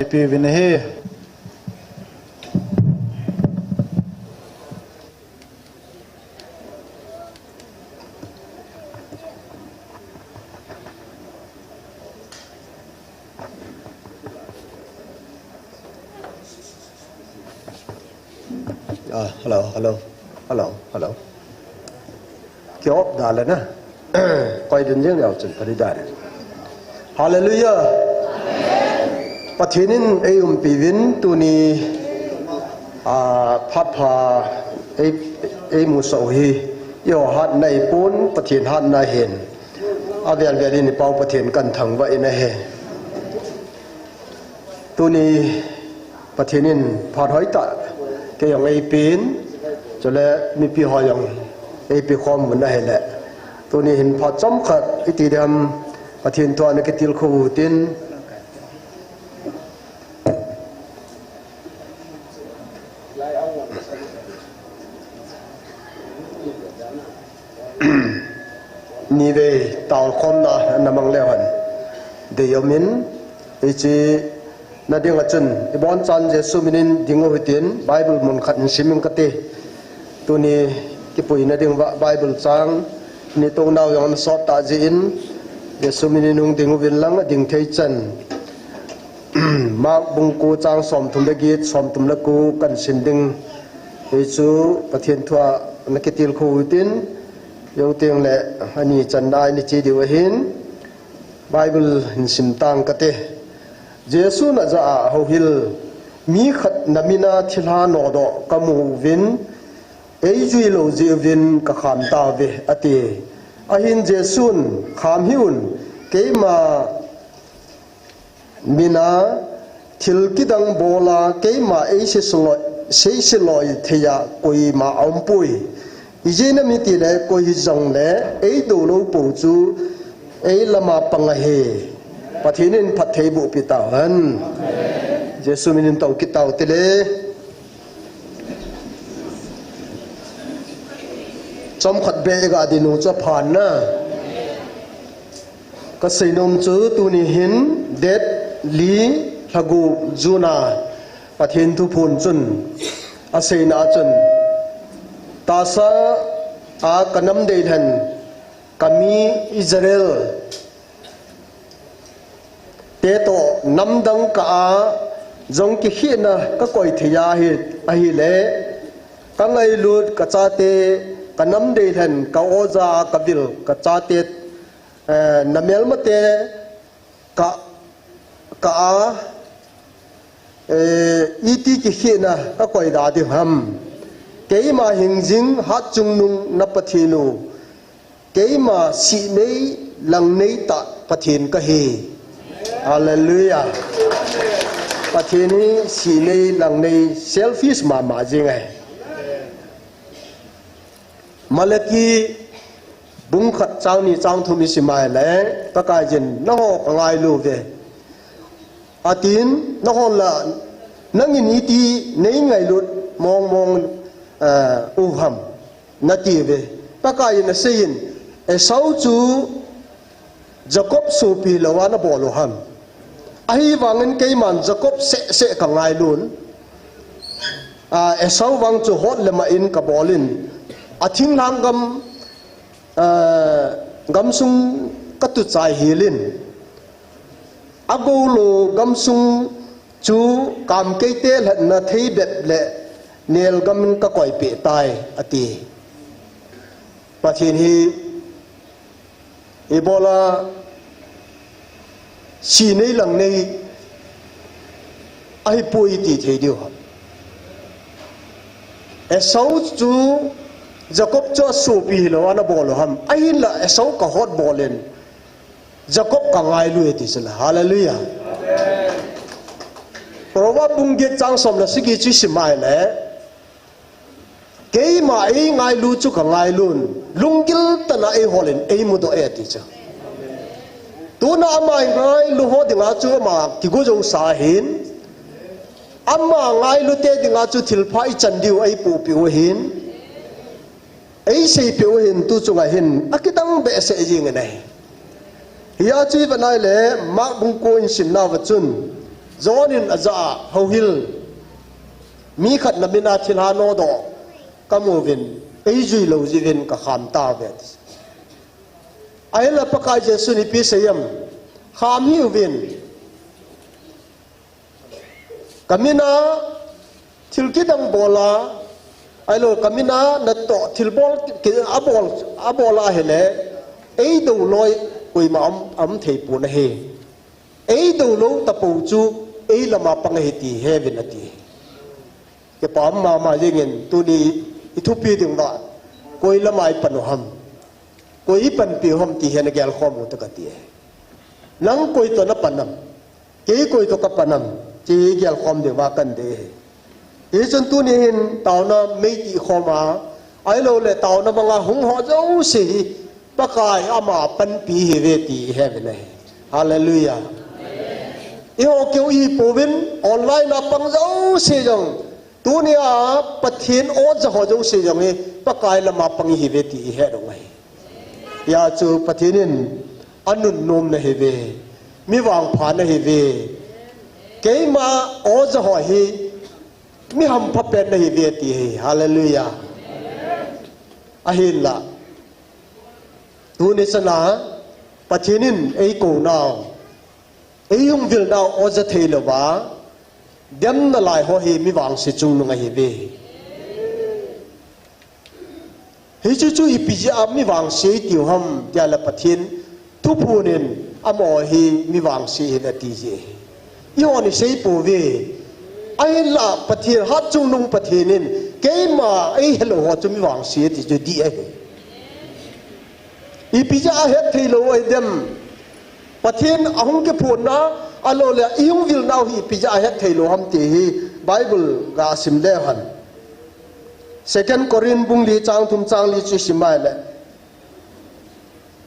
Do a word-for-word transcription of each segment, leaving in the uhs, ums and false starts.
Pi vin he. Ah, hello, hello, hello, hello. Ki off da le na. Koi din jing yau chun pari da le. Hallelujah. Pathen in ei umpi vin tuni, ah, phat pha ei, ei mu sau hi. Yo hat nai pun Pathen hat na hin. A vel vel in i pau Pathen kan thangvah in ahi. Tuni Pathen in phat hoitah kei jong eipin, chule mipi ho jong eipe khom un ahile. Tuni hin phat chomkhat iti diham Pathen thu a na kitilkhou u tin. Nivei taokhomna na mang leu hen. Dei um in, hiche na ding a chun, i bonchan Jesu min in ding u hitin, Bible mun khat in sim ing kate. Tuni kipuina ding uva Bible chang, ni tou nau jong ana sot tah jeh in, Jesu min in hung ding uvin lang a ding thei chan. Mark bung ko chang somthum le get, somthum le ko kan sim ding. Hichu Pathen thu a na kitilkhou u tin, jou teng le ani channa a i che diu ahin, Bible hin sim tang kate. Jesun ajah a, Houhil, mi khat na min a thilha nodoh ka mu uvin, ei jui lou jeh uvin ka kham tauve, ati. Ahin Jesun, Kham hih un, keima min a thil kidang bol a keima ei seiseloi, seiseloi thei a koima aumpoi. Ijeh inem itile koi hijongle ei doulou pou chu ei lam a pang ahi. Pathen in phattheiboh pi tauhen. Jesu min in tou kit tau tile. Chomkhat beh iga din u chu aphan na. Ka seinom chu tuni hin date li lha gup June a Pathen thuphon chun aseina a chun, tahsa a ka nam deilhen ka mi Israel te toh namdang kah a jong kikhehna ka koi thei ahi, ahile ka ngailut ka chate, ka nam deilhen, ka oja, ka vil, ka chate, eh, na melmate kah, kah a, eh, iti kikhehna ka koi da ding ham. Keima hingjing hatchungnung na Pathen u, keima sihnei langnei tah Pathen kahi. Hallelujah. Pathen hi sihnei langnei selfish mama jing ahi. Malaki bung khat chang ni chang thum i sim a ahile, Pakaiyin, nangho ka ngailu uve. Atin, nangho lah, nangin iti nei ngailut mong mong, eh, u ham, nati uve. Pakaiyin aseiyin, Esau chu Jacob sopi lou a nabol u ham. Ahivangin keiman Jacob seh seh ka ngailun. Ah, Esau vang chu hot le mah in ka bolin. Athinglhang gam, ah, gamsung ka tuchai hilin. Agou lou gamsung chu kamkeite lhatna thei bep le nel gam in ka koi peh tai, ati. Pathen hi ibola sihnei langnei ahipoi iti thei diu ham. Esau chu Jacob chu asopi hilou a nabol u ham. Ahinlah Esau ka hot bolin Jacob ka ngailu e ti chu la. Hallelujah. Proverb bung get chang som le sagi chu i sim a ahile, keima ei ngailu chu ka ngailun, lunggil tah a ei holin ei mudoh e ti chu. Tuna ama ngailu ho dinga chu ama kigo jou sa ahin, ama ngailu te dinga chu thilpha i chan diu ei pupi u ahin. Ei seipeh u hin tu chunga hin akidang behseh jing in ahi. Hia chu i vet a ahile, Mark bung ko in simna uva chun, John in ajah a, houhil, mi khat na min a thilha nodoh kamu uvin, eijui lou jeh uvin kakham tauve. Ahinla Pakai Jesun ipi asei em? Kham hih uvin. Ka min a thil kidang bol a, ahilou, ka min a natoh thil bol, ki-, abol, abol a ahile, eidou loi koima aum, aum thei pon ahi. Eidou lou tapou chu, ei lam a pang ahi ti heuvin ati. Kipa um mama jengin tuni ithupi ding uva, koi lam a ipan u ham, koi ipanpi u ham ti hi ana gelkhom u te kati. Nang koi toh napan am? Kei koi toh kapan am? Ti gelkhom ding uva kan dei. Hichun tuni hin taona mei ti khom a, ahilou le taona manga hung ho jouse hi Pakai ama panpi ahiuve ti ihet uvin ahi. Hallelujah. Eiho keu ihipouvin online a pang jouse jong, tunia Pathen o ja ho jouse jong hi Pakai lama pang ihiuve ti ihet u ahi. Hijeh chun Pathen in anunnom nahiuve, mi vangpha nahiuve, keima o ja ho hi mi hampha pen nahiuve ti ahi. Hallelujah. Ahinla, tuni chana Pathen in eikou nau, eihung vil nau o ja thei louva, demna lai ho hi mi vangse chungnung ahiuve. Hichu chu ipi jeh a mi vangse itiu ham tia le Pathen thuphon in amaho hi mi vangse ahi ati jeh. Eihon isei pouve. Ahinla Pathen hatchungnung Pathen in keima eihelou ho chu mi vangse ati chu dih ahi. Ipi jeh a hetthei lou ahi dem? Pathen ahung kiphonna, ahilou le eihung vil nau hi ipi jeh a hetthei lou ham ti hi Bible ga sim leu hen. Second Corinth bung li chang thum chang li chu isim a ahile,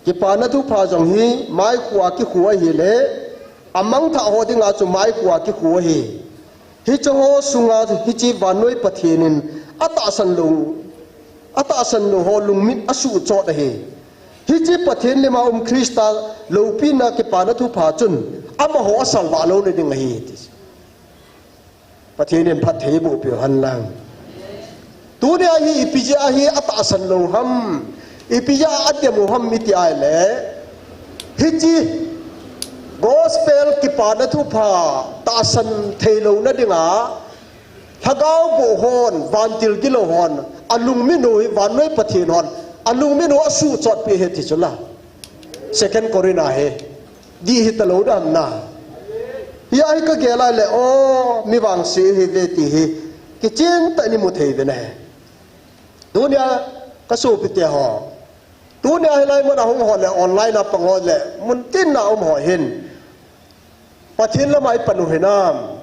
kipana thupha jong hi maikhu a kikhu ahile, amangthah ho dinga chu maikhu a kikhu ahi. Hiche ho sunga hiche vannoi Pathen in atahsan lou, atahsan lou ho lungmit asuhchot ahi. Hiche Pathen lema um Christa loupina kipana thupha chun amaho asalvah louna ding ahi ti. Pathen in phatthei eiboh peh u hen lang. Tunia hi ipi jeh a hi atahsan lou ham, ipi jeh a adem u ham iti ahile, hiche gospel kipana thupha tahsan thei louna dinga, lhagao boh hon, vantil gilou hon, alungmit u hi vannoi Pathen hon alungmit u asuhchot peh ahi ti chu la. Second Corinth a hi dih hita lou dan na. Hia hi kagel a le, o, mi vangse ihiuve ti hi kichen tah in imu thei uvin ahi. Tunia kasopite ho, tunia hilai mun a hung ho le online a pang ho le mun tin a um ho hin Pathen lama ipan u hinam?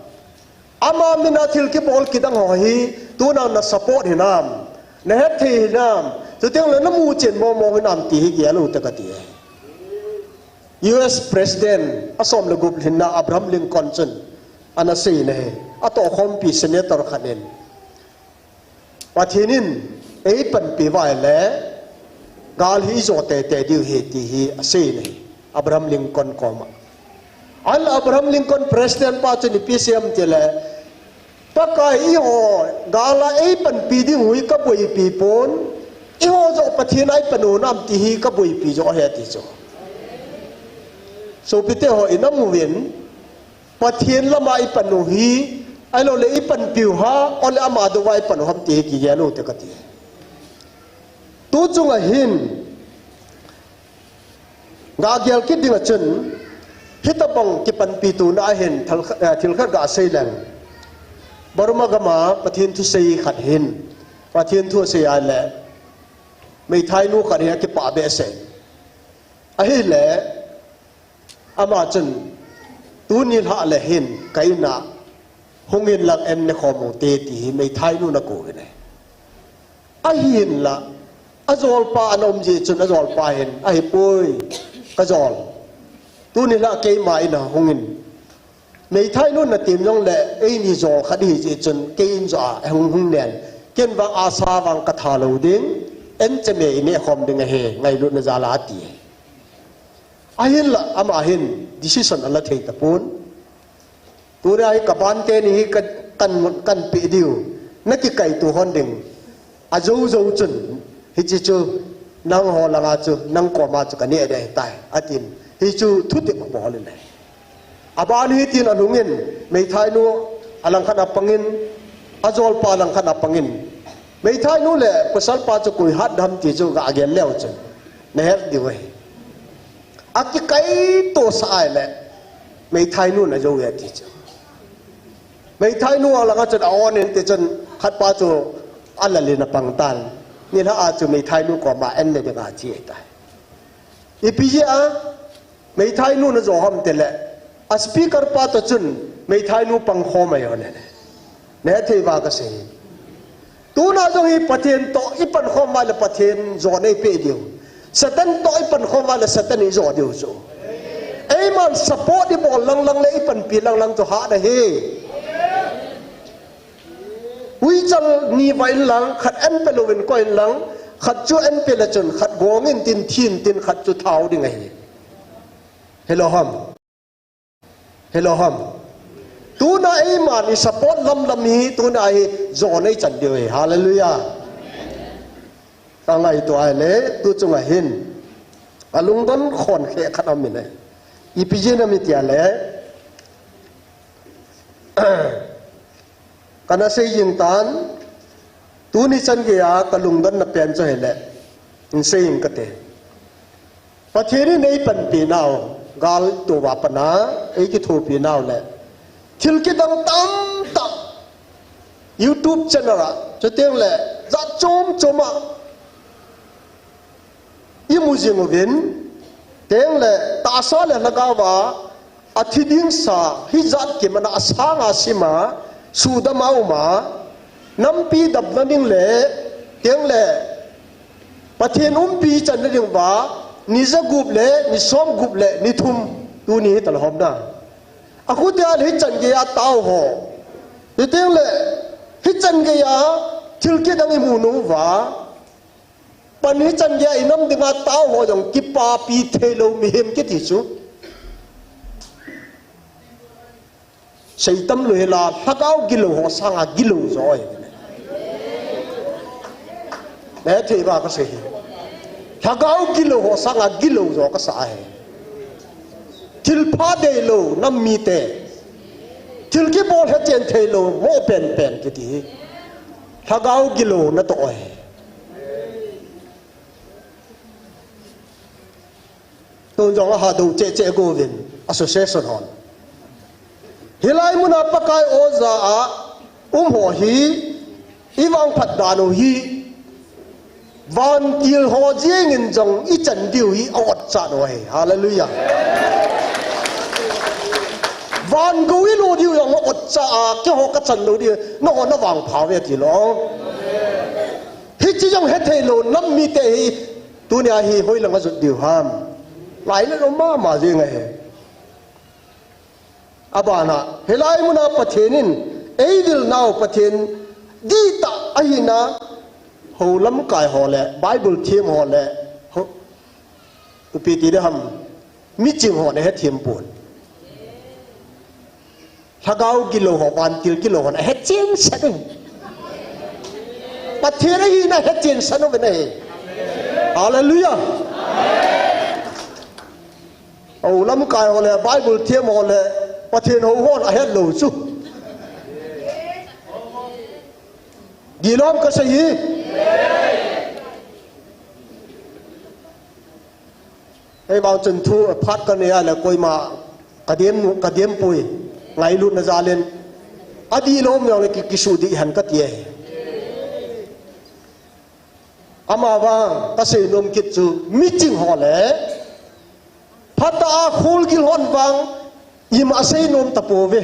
Ama min a thil kibol kidang ho hi tuna na support hinam? Na hetthei hinam? Chuteng le namu chen mong mong hinam ti hi gel u te kati. U S President asom le gup lhinna Abraham Lincoln chun ana sei in ahi. Atohkhompi senator khat in, Pathen in eipanpi uva ahile, gal hi ijo teitei diu ahi ti hi asei in ahi, Abraham Lincoln koma. Ahinla Abraham Lincoln President pa chun ipi asei em tile, Pakai eiho gal a eipanpi ding u hi kaboipi pon, eiho joh Pathen a ipan u nam ti hi kaboipi joh ahi ati chu. Sopite ho, inam uvin, Pathen lama ipan u hi, ahilou le ipanpiu ham, ole ama dou a ipan u ham ti hi kigel u te kati. Tu chunga hin, ga gel kit ding a chun, hitabang kipanpi tuna a hin thil khat, eh, thil khat ga sei leng. Burma gam a Pathen thusei khat hin, Pathen thu asei a le, meithai nu khat hi akipah behseh. Ahile, ama chun, tuni lhah le hin ka in a hung in lang an nekhom u te ti hi meithai nun akou in ahi. Ahinla, ajolpa ana um jeh chun ajolpa hin, ahipoi, kajol. Tuni lhah keima in a hung in. Meithai nun natem jong le, eini jol khat ihi jeh chun, kei in joh a hung, hung nen. Ken vang asa vang katha lou ding, an cheme inekhom ding ahi, ngailutna jal a ati. Ahinla, ama hin decision ala thei tapon. Tuna hi ka ban teni hi ka, kan, kan pe diu. Na kikaito hon ding. Ajo jo chun. Hiche chu nangho langa chu, nang koma chu ka neh ding ahitai. Atin. Hichu thutep abol in ahi. Aban hitin alhungin, meithainu alangkhat apangin, ajolpa alangkhat apangin. Meithainu le pasalpa chu koi hat ham ti chu ga gel leu chun. Na het diu ahi. Akikaito sah ahile, meithainun ajo e ti chu. Meithainu alanga chun a-on in ti chun khatpa chu alalin apang tan. Nilhah a chu meithainu koma en le ding ahi tai. Ipi jeh a, meithainu najo ham tile, a speaker pa toh chun meithainu pangkhom ahi hon e. Nahet thei uva kasei. Tuna jong hi Pathen toh ipankhom uva le Pathen jona eipeh diu. Satan toh ipankhom uva le Satan ijo diu chu. Eiman support ibol lang lang le ipanpi lang lang chu hahna ahi. Uichal ni va in lang, khat en pe louvin koi in lang, khat chu en pe le chun, khat gong in tin, thin tin, khat chu thao ding ahi. Hello ham. Hello ham. Tuna eiman i support lam lam hi, tuna hi jona ichan diu ahi. Hallelujah. Ka ngaito ahile, tu chunga hin. Alungdon khon khe khat aum in ahi. Ipi jeh ham itile. Kana sei jing tan, tuni chan geiya ka lungdonna pen chu ahile, in sei jing kate. Pathen in eipanpi nau, gal touva pat a, eikithopi nau le, thil kidang tamtah, YouTube channel a, chuteng le, jat chom chom a, imu jing uvin, teng le tahsa le lhagao va, athi ding sa, hijat kimna asanga sima, sudam a uma, nampi damna ding le, teng le, Pathen umpi channa ding uva, ni jagup le, ni somgup le, ni thum, tuni hi talhomna. Akhutia le hichan geiya tao ho. Chuteng le, hichan geiya, thil kidang imu nung uva. Pan hichan geiya inam dinga tao ho jong kipapi theilou mihem kiti chu. Seitam lou hela, lhagao gilou ho sanga gilou jo ahi. Nahet thei uva kasei hi. Lhagao gilou ho sanga gilou jo kasa ahi. Thilpha deilou, nam mite. Thil kibol hechen theilou, mo penpen kiti hi. Lhagao gilou natoh ahi. Tun jong ahadou cheh cheh go uvin, association hon. Hilai muna Pakai oja a um ho hi, ivangphat dan u hi, vantil ho jengin jong ichan diu hi a-otcha u ahi. Hallelujah. Van gou ilut diu jong a-otcha a, keiho kachan lou diu, nangho navangpha uve tilou. Hiche jong hethei lou nam mite hi, tunia hi hoilanga jot diu ham. Lainat um mama jeng ahi. Abana, hilai muna Pathen in, eivil nau Pathen dihtah ahina, hou lamkai ho le, Bible them ho le, ho, ipi ti ding ham, miching hon ahethem pon. Lhagao gilou ho, vantil gilou hon ahetchen sah ding. Pathen ahina ahetchen sah nom in ahi. Hallelujah. Hou lamkai ho le, Bible them ho le, Pathen hou hon ahet lou chu. Gilou ham kasei hi. Hei vang chun thu phat kanei a le koima kadem, kadem poi. Ngailutna jal in. Adih lou um jong le ki, kisuhdih hen kati ahi. Ama vang kasei nom kit chu miching ho le phatah a kholgil hon vang ima asei nom tapouve.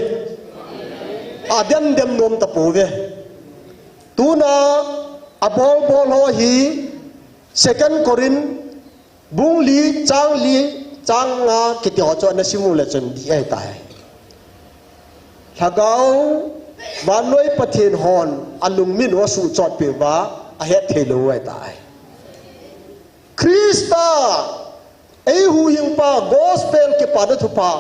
Adem dem nom tapouve. Tuna abol bol ho hi Second Corinth bung li chang li chang nga kiti ho chu ana sim u le chun dih ahitai. Lhagao vannoi Pathen hon alungmin u asuhchotpeh uva ahet thei lou u ahitai. Christa eihuhhingpa gospel kipana thupha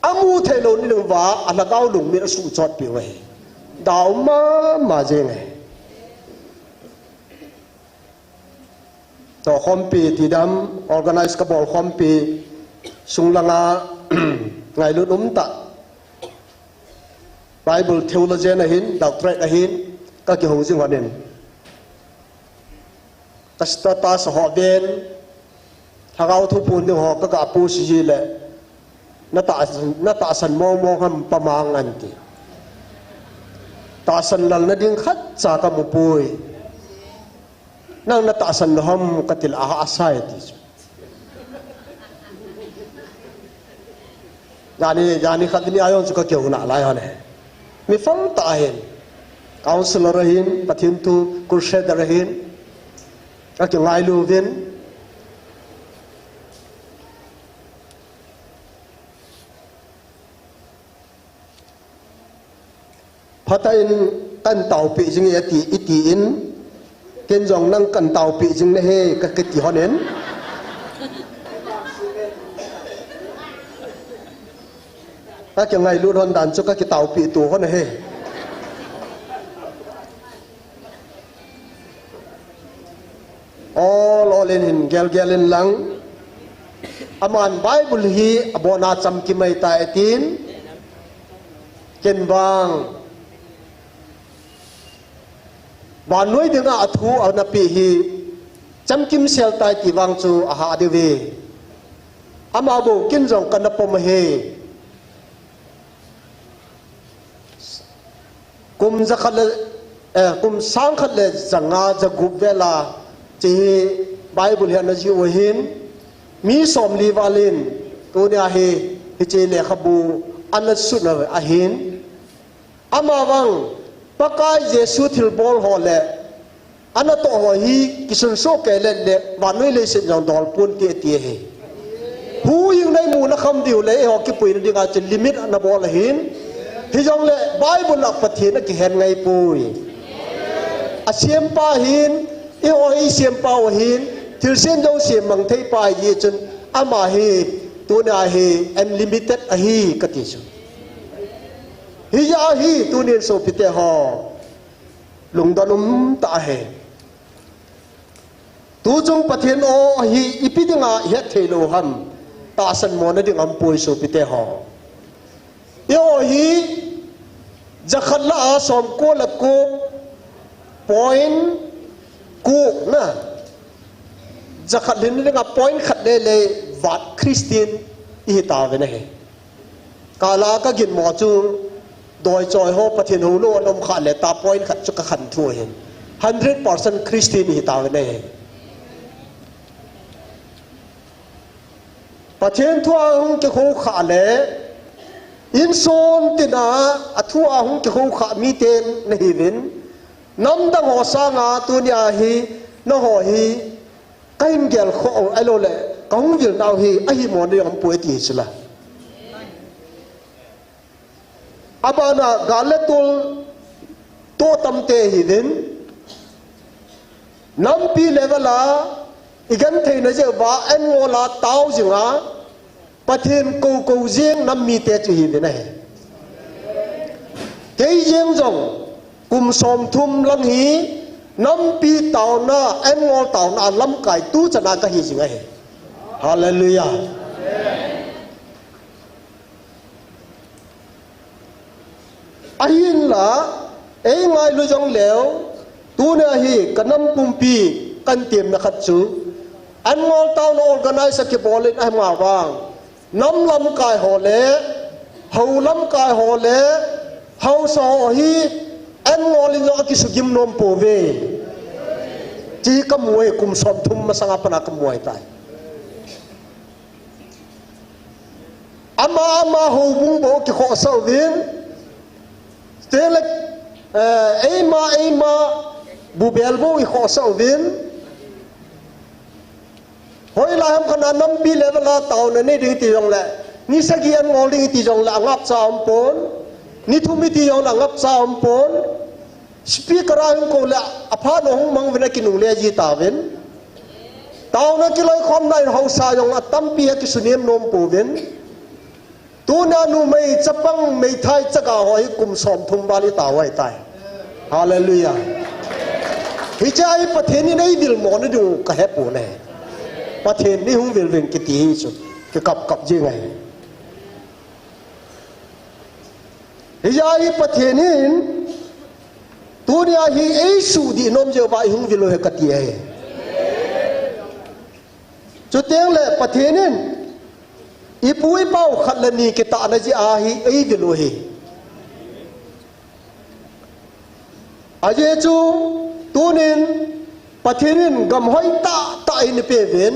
Amu thei lou ni ding uva, alhagao lungmin asuh chotpi u ahi. Dau mama jeng ahi. Toh khompi tidam, organize kabol khompi, sunglanga, ngailut umtah. Bible theologian ahin, doctorate ahin, kakihou jing honin. Ka status ho ven, lhagao thu phon ding ho kagah post ji le, natahsan, natahsan mong mong ham pamang anti. Tahsan lal na ding khatcha kamu poi. Nang natahsan lou ham katil a ahahsa e ti chu. Jani, jani khat ni a jong chu kakihou nalai hon e. Mi phong tah ahin. Counselor ahin, Pathen thu crusader ahin. Kakingailu uvin. Phatah in kan taopi jing e ati, iti in, ken jong nang kan taopi jing nahi, ka, kati honin. Kakingailut hon dan chu kakitaopi tu hon ahi. Ol ol in hin gel gel in lang. Aman Bible hi abona chamkim ahitai atin. Ken vang. Vannoi dinga athu ana pe hi chamkim sel tai ti vang chu aha diu ve. Ama bou ken jong kana pom ahi. Kum jakhat le, eh, kum sangkhat le janga jagup vela, hiche hi Bible hi ana jiu ahin, mi somli val in, tunia hi, hiche lekhabu ana sutna ahin. Ama vang, Pakai Jesu thilbol ho le, Anatoh ho hi kisunso kei le le vannoi leiset jong dol pon ti, ti ahi. Huhhing na imuna kham diu le eiho kipuina dinga chu limit ana bol ahin. Hijongle Bible a Pathen akihen ngai poi. Asempa ahin, eiho hi sempa u ahin, thilsem jong sem mang thei pa ahi chun ama hi tuna hi unlimited ahi kati chu. Hijeh a hi tunin sopite ho. Lungdon um tah ahi. Tuchung Pathen aw hi ipi dinga ihet thei lou ham, tahsan mona ding aum poi sopite ho. Eiho hi jakhat lah a somko le ko point ko na. Jakhat lhin dinga point khat le le vat Christian ihi tauvin ahi. Kala ka ginmo chu, doi choi ho, Pathen ho lou, anom kha le ta point khat chu ka khan thu ahin. Hundred percent Christian hi tauvin ahi. Pathen thu a hung kikhou kha le, insun tina a thu a hung kikhou kha mite nahiuvin, namdang ho sanga tunia hi, nangho hi, Ka hin gel khoh u, ahilou le, ka hung vil nau hi, ahi mo na jong um poi ti hi chu la. Abana gal le tol, to tamte hi vin. Nampi level a, i genthei na jeh uva, an ngol a tao jing a, Pathen kou kou jing nam mite chu hi vin ahi. Kei jeng jong, kum somthum lang hi, nampi taona, an ngol taona, lamkai tu chana ka hi jing ahi. Hallelujah. Ahinla, ei ngailu jong leu, tuna hi, ka nam pumpi, kan temna khat chu, an ngol taona organize a kibol in ahi ma vang. Nam lamkai ho le, hou lamkai ho le, haosa ho hi, an ngol in jong akisugim nom pouve. Ti ka mu e, kum somthum masanga pat a ka mu ahitai. Ama, ama houbung bou kikhohsah uvin. Tele, eh, eima, eima, bubel bou ikhohsah uvin. Hoilai ham khat a nampi level a taona nei ding iti jongle, ni sagi an ngol ding iti jongle angapcha aumpon, ni thum iti jongle angapcha aumpon, speaker a hung kou le aphat nung hung mang uvin akinungle ji tauvin. Taona kiloikhomna in haosa jong atampi akisunem nom pouvin. Tuna numei chapang meithai chaga ho hi kum som thum val i tao ahitai. Hallelujah. Hiche hi Pathen in eivil mo na diu ka hepon ahi. Pathen in eihung vil vin kiti hi chu. Kikap kap jing ahi. Hiche hi Pathen in tunia hi eisuh dih nom jeh uva eihung vil u ahi kati ahi. Chuteng le Pathen in ipu ipau khat le ni kitahna jeh a hi eivil u ahi. Ajeh chu tunin Pathen in gam hoi tahtah eina peuvin,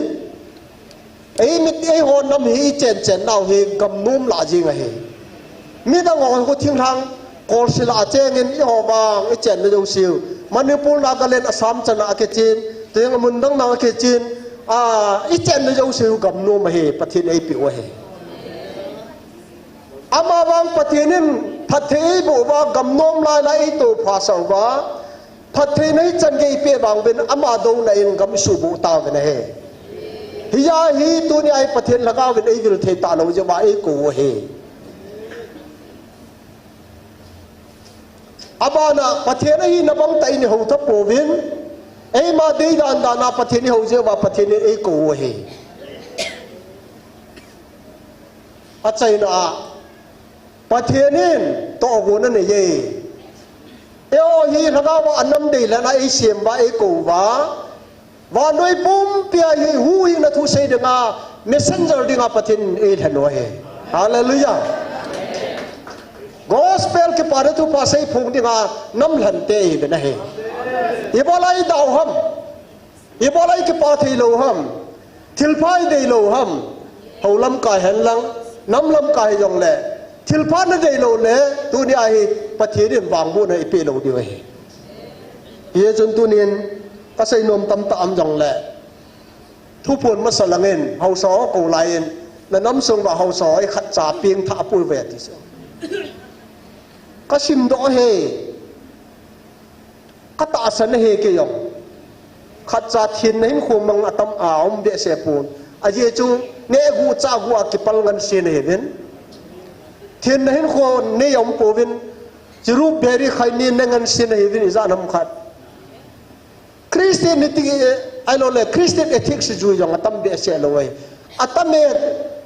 eimit eiho nam hi ichen chen nau hi gam nom lah jing ahi. Midang ho khu thinglhang kolsil a chengin eiho vang ichenna jouseu, Manipur, Nagaland, Assam chan a kichen, teng mun dang dang a kichen, a, ichenna jouseu gam nom ahi, Pathen eipeh u ahi. Amavang Pathen in phatthei eiboh uva gam nom lai lai eitoh phasah uva, phattheina hichan gei eipeh vang uvin ama douna in gam isuhboh tauvin ahi. Hijeh a hi tunia hi Pathen lhagao vin eivil thei talou jeh uva eikou u ahi. Abana Pathen ahina bang tah in ihou tha pouvin, eima deidan dan a Pathen ihou jeh uva Pathen in eikou u ahi. Achaina a Pathen in tohgon anei e. Eiho hi lhagao a anam deidan a eisem uva eikou uva, vannoi pumpia hi huhhingna thu sei dinga, messenger dinga Pathen in eilhen u ahi. Hallelujah. Gospel kipana thupha seiphong dinga namlhante ihiuvin ahi. Ibola idau ham? Ibola ikipa thei lou ham? Thilpha idei lou ham? Hou lamkai henlang, nam lamkai hijongle, thilpha nadei lou le, tunia hi Pathen in vangbohna ipeh lou diu ahi. Hijeh chun tunin, kasei nom tamtah um jongle, thuphon masa langin, haosa ho kou lai in, nanam sung uva haosa ho hi khatcha pengthah poi uve ati chu. Kasimdoh e, katahsan e kei jong. Khatcha thenna hinkho mang atam a um behseh pon. Ajeh chu, neh guh chah guh a kipal ngansen ahiuvin. Thenna hinkho nei aum pouvin. Chiru beri khai ni ne ngansen ahiuvin ijat ham khat. Christianity, eh, ahilou le, Christian ethics jui jong atam behseh lou ahi. Atam e,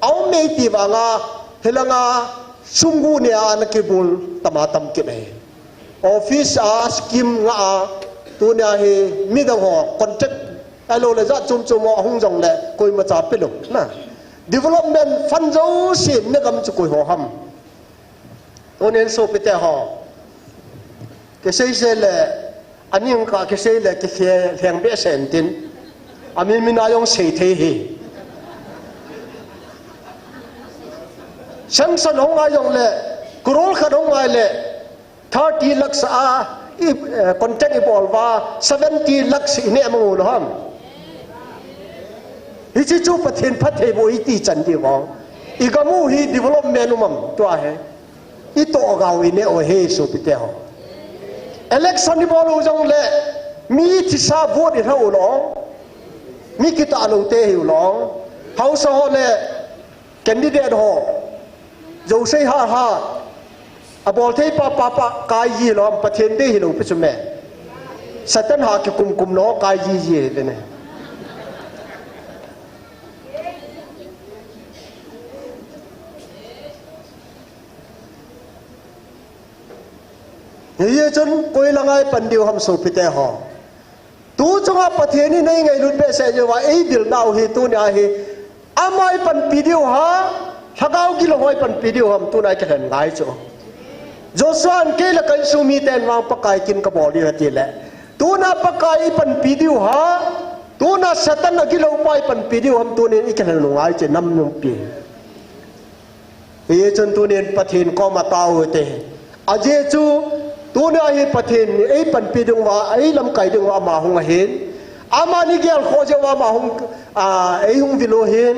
aum e ti vanga, hilanga sum guh neh a ana kibol tam a tam kit ahi. Office a scheme ngah a, tunia hi midang ho contract ahilou le jat chom chom ho ahung jongle koimacha pelou na. Development fund jouse ne gam chu koi ho ham? Tunin sopite ho, kisei sei le, aning kah kisei le, kikhe lheng behseh intin, amin min a jong sei thei hi. Sanction hung ngai jongle, crore khat hung ngai le, thirty lakhs a, i, eh, contract ibol uva, seventy lakhs ineh mang u lou ham? Hiche chu Pathen phattheiboh iti chan diu vang. Igam u hi development um am tua hi? Itoh gau ineh u ahi sopite ho. Election ibol u jongle, mi thisa vote ilha u lou. Mi kitah lou te hiu lou. Haosa ho le candidate ho, jousei ha ha, abol thei pa pa pa kai ji lou, Pathen dei hilou pi chu me. Satan ha kikum kum lou kai ji ji hi te ne. Hijeh chun koi langa ipan diu ham sopite ho? Tu chunga Pathen in eingailut behseh jeh uva eidil nau hi tunia hi. Ama ipanpi diu ham, lhagao gilou ho ipanpi diu ham, tuna ikilhen ngai chu. Joshua in kei le ka insung miten vang Pakai kin kabol diu ahi tile, tuna Pakai ipanpi diu ham, tuna Satan agilou pa ipanpi diu ham, tunin ikilhen ngai chu nam numpi. Hijeh chun tunin Pathen koma tao u hite. Ajeh chu, tunia hi Pathen in eipanpi diu va, eilamkai diu va ama hung ahin. Aman igel khoh jeh uva ama hung, a, eihung vil u ahin.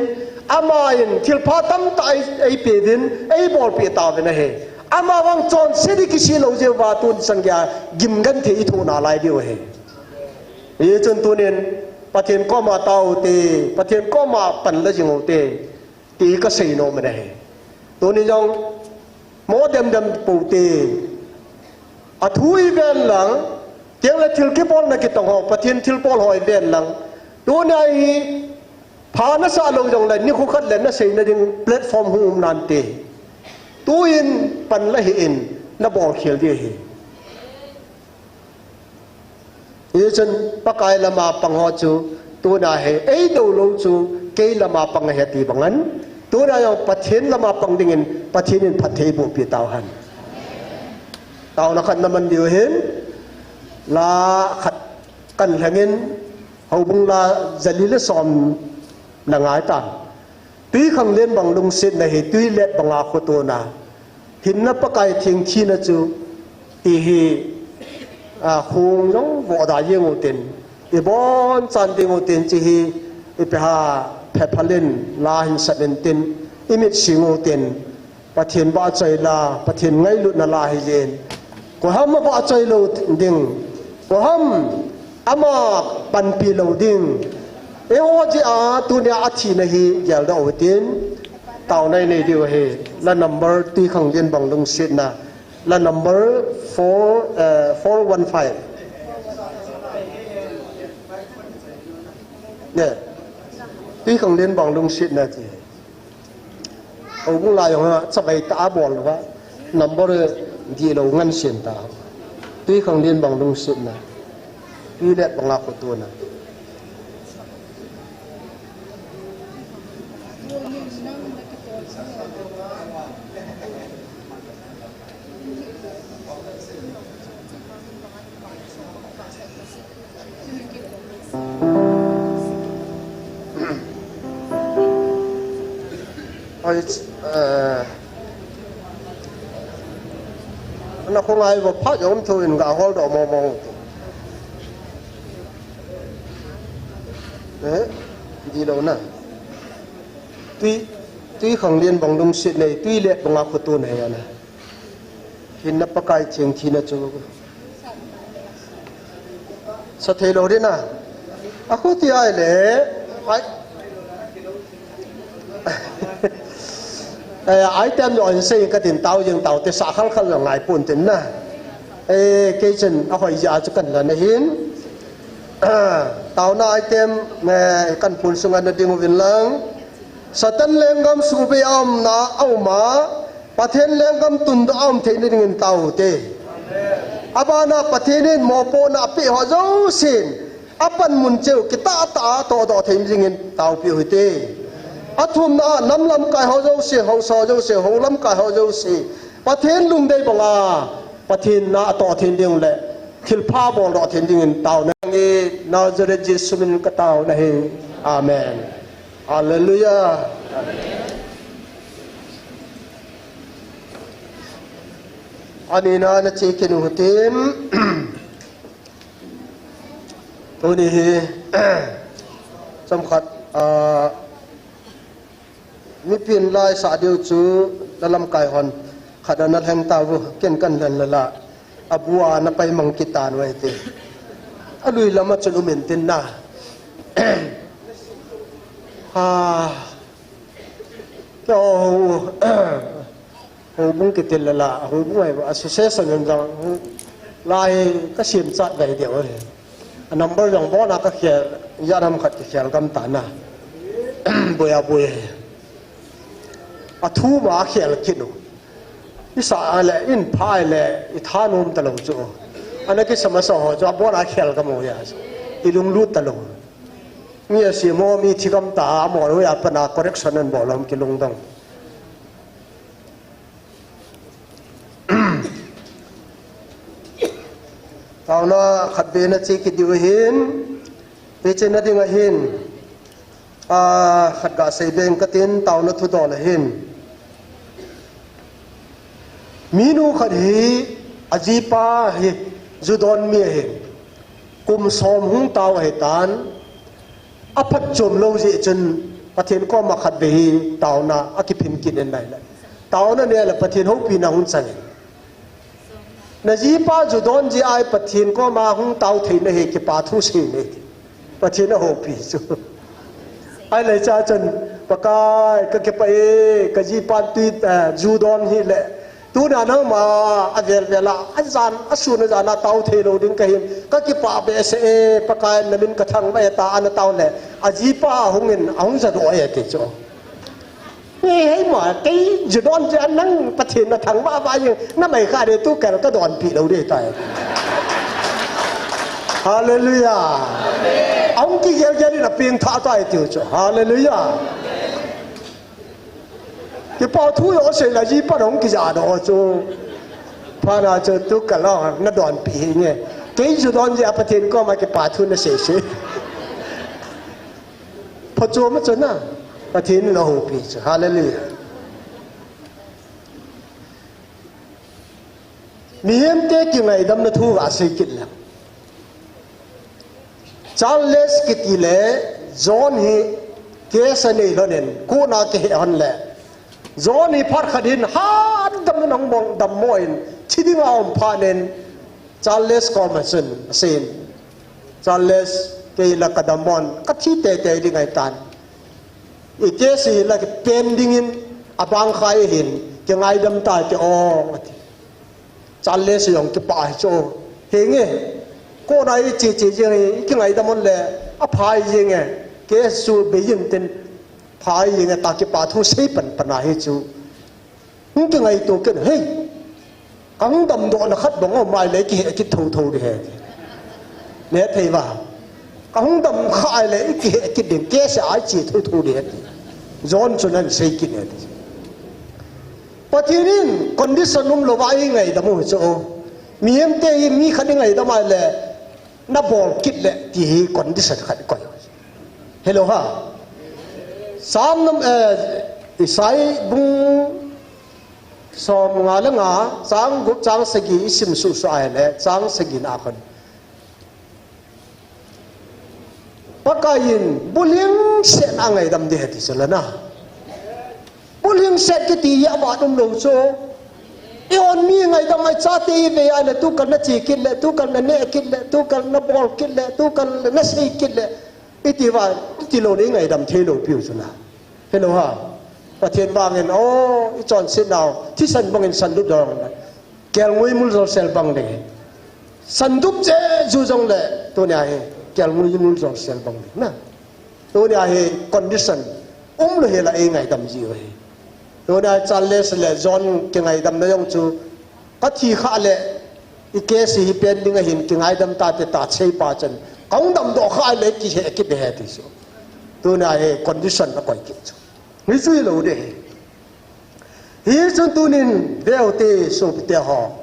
Aman thilpha tamtah ei, eipeuvin, eibolpeh tauvin ahi. Ama vang chonset ding kisih lou jeh uva tun sangeh a gim genthei ithoh nalai diu ahi. Hijeh chun tunin Pathen koma tao u hite, Pathen koma panla jing u hite. Ti kasei nom in ahi. Tuni jong mo dem dem pou te. Athu i ven lang, tiang le thil kibolna kitong ho, Pathen thilbol ho i ven lang. Tuni a hi pha nasah lou jong le, nikho khat le nasei nading platform hung um nante. Tuin pan la hih in, nabol khel ding ahi. Hichun Pakai lama pang ho chu, tuna hi, eidou lou chu, kei lama pang ahi ti bang in. Tuna jong Pathen lama pang dingin, Pathen in phatthei boh pi tauhen. Taona khat naman diu hin, la khat kan lhengin, houbung la jali le som na ngai tan. Twikhanglen bang lungsetna hi twilet banga khotona. Hinna Pakai thengthina chu ti hi, a, khong jong vohda jeng utin. Ibonchan ding utin chu hi, ipi ham phephalin, la hin sat intin, imit sing utin. Pathen vahchoi la, Pathen ngailutna la hijin. Koiham avahchoi lou ding. Koiham ama panpi lou ding. Eiho jeh a tunia athina hi geldoh utin. Taona inei diu ahi. La number Twikhanglen bang lungsetna. La number four, eh, four one five. Ne. Twikhanglen bang lungsetna ti. Houbung lai jong a, chavai tah a bol lou a. Number dihlou ngen sen ta. Twikhanglen bang lungsetna. Twilet banga khotona. Hoi, eh, na khongai vo phat jong thou in ga hol doh mong mong. Eh, dihlou na. Twi, Twikhanglen bang lungsetna, twilet banga khotona ana. Hinna Pakai thengthina chu. Sa thei lou ding a. A khuti ai le. Ai. Eh, item jo in sei ka tin tao jing tao te sa khal khal jo ngai pon tin na. Eh, kei chen a hoi ja chu kan la na hin. Taona item, eh, kan phun sunga na ding uvin lang. Satan lenggam subei a umna a um a, Pathen lenggam tundoh a um theina dingin tao u hite. Abana Pathen in mopohna apeh ho jousen, apanmun cheh u kitah tah a tohdoh thei dingin taopi u hite. Athumna a nam lamkai ho jouse, haosa ho jouse, hou lamkai ho jouse, Pathen lungdei banga, Pathen na atoh thei ding le, thilpha boldoh thei dingin taona nge, Nazareth Jesu min ka taona hi. Amen. Hallelujah. Anina na che kit u hitin. Tuni hi, chomkhat, ah, mipin lai sah diu chu, na lamkai hon, khat ana lheng tauvu, ken kan lhen lala. Abua na pai mang kit tan uve ti. Alui lama chun um intin na. Ha. Kei ho, houbung kiti lala, houbung ai, association jong jong, lai ka sem chat vai diu ahi. A number jong bona ka khel, ijat ham khat kikhel gam ta na. Boi a boi. Athum a khel kit u. Isa a le, in pha le, i thanom talou chu. Ana kisa masa ho chu, abona khel gam u ahi. I lunglut talou. Mi asem ho, mi thi gam ta, amol ho a pat a correction ahin bol lom kilungdong. Taona khat be na che kit diu ahin, hiche na ding ahin, a, khat ga sei beng katin, taona thudol ahin. Minu khat hi, ajipa hi, ju don mi ahin. Kum som hung tao ahitan, aphatchom lou jeh chun Pathen koma khat be hi taona akiphin kit in lai lai. Taona neh le Pathen houpina hung chang in. Na jipa ju don jeh a Pathen koma hung tao thei na hi kipa thu sei nei. Pathen ahoupi chu. Ahileh chachun Pakai, kakipah e, kajipan tui, eh, ju don hile. Tuna nangma, avel vel a, ajan, asun ajan a tao thei lou ding kahin, kakipah behseh e, Pakai namin kathangvah e tia ana tao le, ajipa ahungin, ahung jadoh e ati chu. Hei, hei ma, kei ju don jeh a nang Pathen nathangvah vah jeng, namai kha de tu kal kadonpi lou de tai. Hallelujah. Ahung kigel gel in apeng tha tai tiu chu. Hallelujah. Kipa thu jong asei le jipa ahung kijadoh chu. Phat na chu tu kal a nadonpi hi nge. Kei ju don jeh a Pathen koma kipa thu nasei sei. Phachom a chu na, Pathen in ahoupi chu. Hallelujah. Mihemte kingaidamna thu gasei kit leng. Charles kiti le John hi case anei lhonin, court a kihe lhon le. John hi phat khat hin hadam in ahung bong dammo in, thi dinga aum phat in, Charles koma chun, asei in, Charles, kei la kadam mon, kathi teitei ding ahitan. I case hi la pending in, abang khai hin, kingaidam ta te o, ati. Charles jong kipah hi chu. Henge, court a iche che jeng hi, kingaidam un le, aphai jenge. Case chu bei in tin, phai jenge tia kipa thu sei pan pan ahi chu. Hung kingaito kit, hei. Kahung damdohna khat bang aum le kihe kit thotho ding ahi. Nehthei va. Kahung dam kha le kihe kit ding, case a iche thotho ding ahi. John chun ana sei kit e. Pathen in condition umlouva eingaidam u chu. Mihemte hi mi khat eingaidam le, nabol kit le ti hi condition khat koi. Hello ha. Sam nam, eh, Isai bung som nga le nga, chang gup chang sagi isim suhsuh a ahile, chang sagi na kon. Pakai in bulhingsetna angaidam ding ahi ti chu la na. Bulhingset kiti hi avat umlou chu. Eihon mi ngaidam a ichate ivei a le, tu kal nache kit le, tu kal naneh kit le, tu kal nabol kit le, tu kal nasei kit le. Iti va, iti lou le ingaidam thei lou piu chu na. Hello ha. Pathen vangin, o, ichonset nau, thisan bangin sandup dong. Kelngoi muljolsel bang ding. Sandup jeju jong le, tunia hi, kelngoi muljolsel bang ding. Na. Tunia hi condition umlou hi la eingaidam jiu ahi. Tunia Charles le John kingaidamna jong chu, kathi kha le, i case hi pending ahin kingaidam ta te tia seipa chun, kahung damdoh kha le kihe kit ding ahi ti chu. Tunia hi condition akoi kit chu. Hichu hilou ding ahi. Hichun tunin veu hite sopite ho.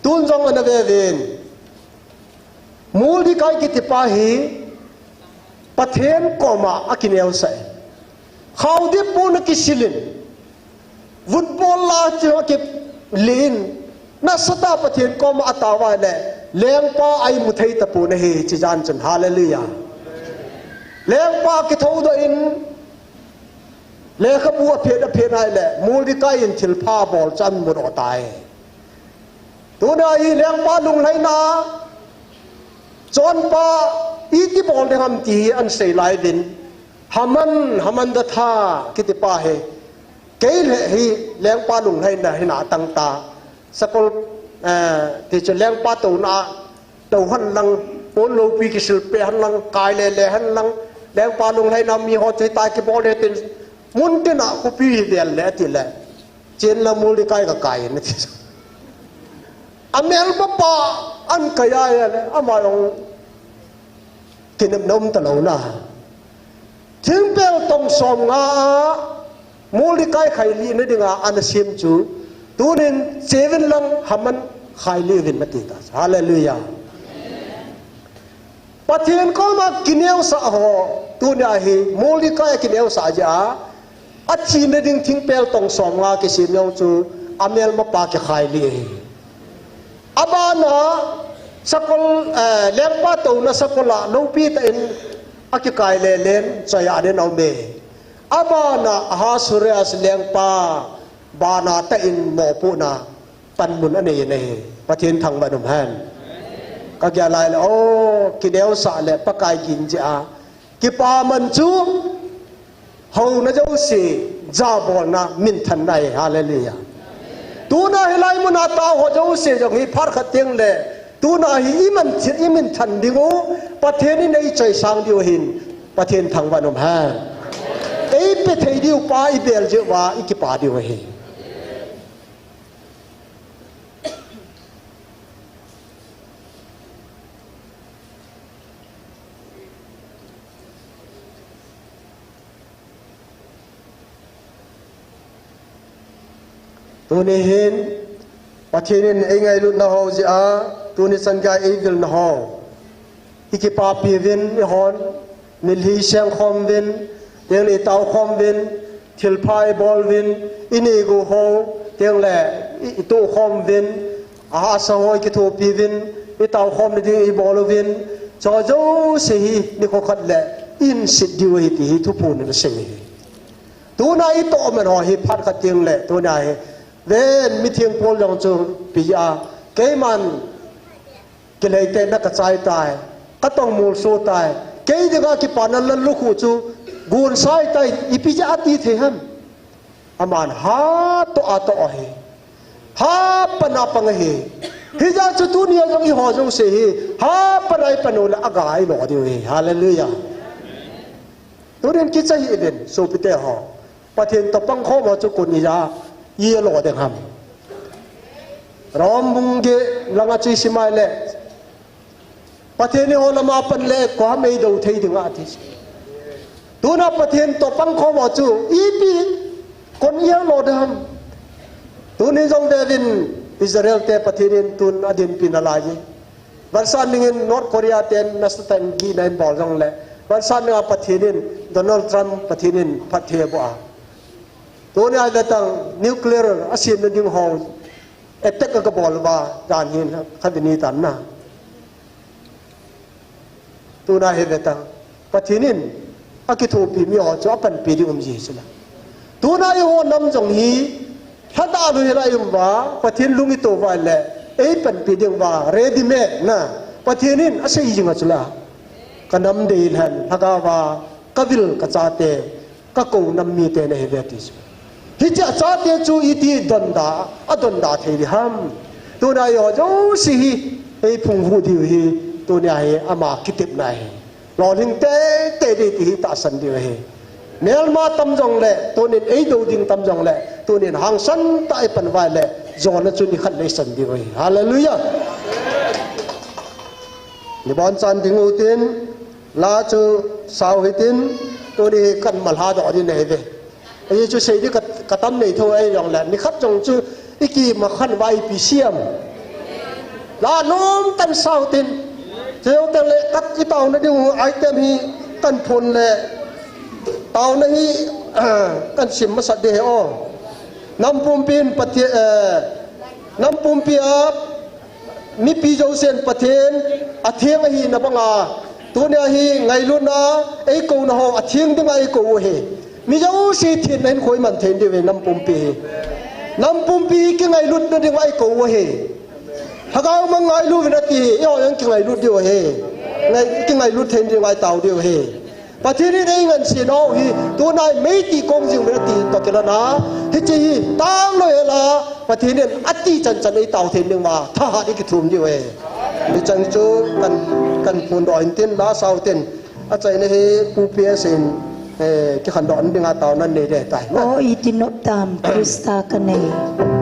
Tun jong ana ve uvin. Mordekai kitipa hi Pathen koma akineosah e. Khaodip pon akisil in. Vutbol la chu akilih in. Nasatah a Pathen koma atao a le. Lengpa a imu thei tapon ahi hiche jan chun. Hallelujah. Lengpa akithoudoh in. Lekhabu aphet aphet a ahile, Mordekai in thilpha abol chu amudoh tai. Tunia hi lengpa lunglhaina, chonpa iti bol ding ham ti hi ana sei lai uvin. Haman, Hammedatha kitipa hi, kei le hi lengpa lunglhaina hi natong ta. Sakol, eh, ti chu lengpa touna Tou hen lang, pon loupi kisil peh hen lang, kai lele hen lang, lengpa lunglhaina mi ho chu hitia kibol e tin, mun tina khopi hi vel le ati le. Chen lang Mordekai kakai in ati. Amelmapa ahin kai a le, ama jong kinepna um talou na. Thingpel tong som nga a Mordekai khailih na dinga ana sem chu, tunin cheuvin lang Haman khailih uvin ati ta. Hallelujah. Pathen koma kineosah ho, tunia hi Mordekai kineosah jeh a, athi na ding thingpel tong som nga kisem jong chu, amelmapa kikhailih ahi. Abana sakol, eh, lengpa touna sakol a loupi tah in akikai lelen choi a ding aum e. Abana Ahasuerus lengpa bana tah in mopohna panmun anei in ahi. Pathen thangvah in um hen. Kagel lai le, o, kineosah le Pakai gin jeh a kipaman chu Houna jouse, jabolna, minthanna ahi, hallelujah. Tuna hilai muna tao ho jouse jong hi phat khat teng le, tuna hi i man thi-, i minthan ding u, Pathen in eichoisang diu ahin, Pathen thangvah in um hen. Eipe thei diu pa i bel jeh uva, i kipa diu ahi. Tuni hin, Pathen in eingailutna ho jeh a, tuni chan gei a eivilna ho, i kipapi uvin, eihon, mitlhi i seng khom uvin, teng le i tao khom uvin, thilpha i bol uvin, i neigu ho, teng le i, i toh khom uvin, ahahsa ho i kithopi uvin, i tao khom na ding i bol uvin, chu jouse hi nikho khat le i hinset diu ahi ti hi Thuphon in asei ahi. Tuna i toh man ho hi phat khat teng le, tuna hi, ven mitheng pol jong chu ipi a, keiman kilhei tena ka chai tai, ka tong molso tai, kei dinga kipana lallukhuh chu gon sai tai, ipi jeh a ati thei ham. Aman ha toh a toh ahi. Ha pan a pang ahi. Hijeh chun tuni a jong eiho jouse hi, ha pan a i pan u le aga i lo diu ahi. Hallelujah. Tunin kicha hih uvin, sopite ho. Pathen toh pangkhom ho chu koin ija i lo ding ham. Rom bung get langa chu i sim a ahile, Pathen in eiho lama pan le koi ham eidou thei ding ati. Tuna Pathen toh pangkhom ho chu ipi koin i lo ding ham. Tuni jong veuvin, Israel te Pathen in tun adinpi nalai e. Vansan dingin North Korea ten nasatah in gihna eibol jongle, vansan dinga Pathen in, Donald Trump Pathen in phatthei aboh a. Tuni a vetan nuclear asemna ding ho attack aga bol uva, jan hin kha vini tan na. Tuna hi vetan, Pathen in akithopi mi ho chu apanpi ding um ji chu la. Tuna eiho nam jong hi, lhadalou hela i um uva, Pathen lung i to uva le, eipanpi ding uva, ready made na, Pathen in asei jing a chu la. Ka nam dei lhen, lhagao va, ka vil ka chate, ka kou nam mite nahi uve ti chu. Hiche a chate chu iti donda, adonda thei ding ham. Tuna eiho jouse hi, eiphung hu diu hi, tuni a hi ama kitepna ahi. Lolhing teitei ding ti hi tahsan diu ahi. Melma tam jongle, tunin eidou ding tam jongle, tunin hangsan tah a i pan uva le, jona chu nikhat le i san diu ahi. Hallelujah. Nibon chan ding u tin, la chu sao hitin, tuni hi kan malha doh ding ahi ve. Ahi chu sei ding ka, ka tam nei tho ahi jongle, nikhat jong chu i kimakhan uva ipi siam. La nom tah in sao tin. Chujou teng le kat i taona ding u item hi kan phon le taona hi kan sim masat ding ahi o. Nam pumpin Pathen, eh, nam pumpi a mipi jousen Pathen atheng ahina banga, tunia hi ngailutna eikouna ho atheng dinga eikou u ahi. Mi jouse thenna hinkho iman thei diu ahi nam pumpi hi. Nam pumpi hi kingailutna dinga eikou u ahi. Lhagao mang ngailu vin ati hi, eiho jong kingailut diu ahi. Ngai, kingailut thei dinga itao diu ahi. Pathen in eingansena u hi, tuna hi meitih kong jing vin ati toh kilhona, hiche hi tanglou hela, Pathen in ati chanchan eitao thei dinga thahat ikithum diu ahi. Hicheng chu kan, kan phondoh intin, la sao tin, achaina hi Pu P S in, eh, kikhandoh dinga taona nei ding ahitai. O iti nop tam, Christa kanei.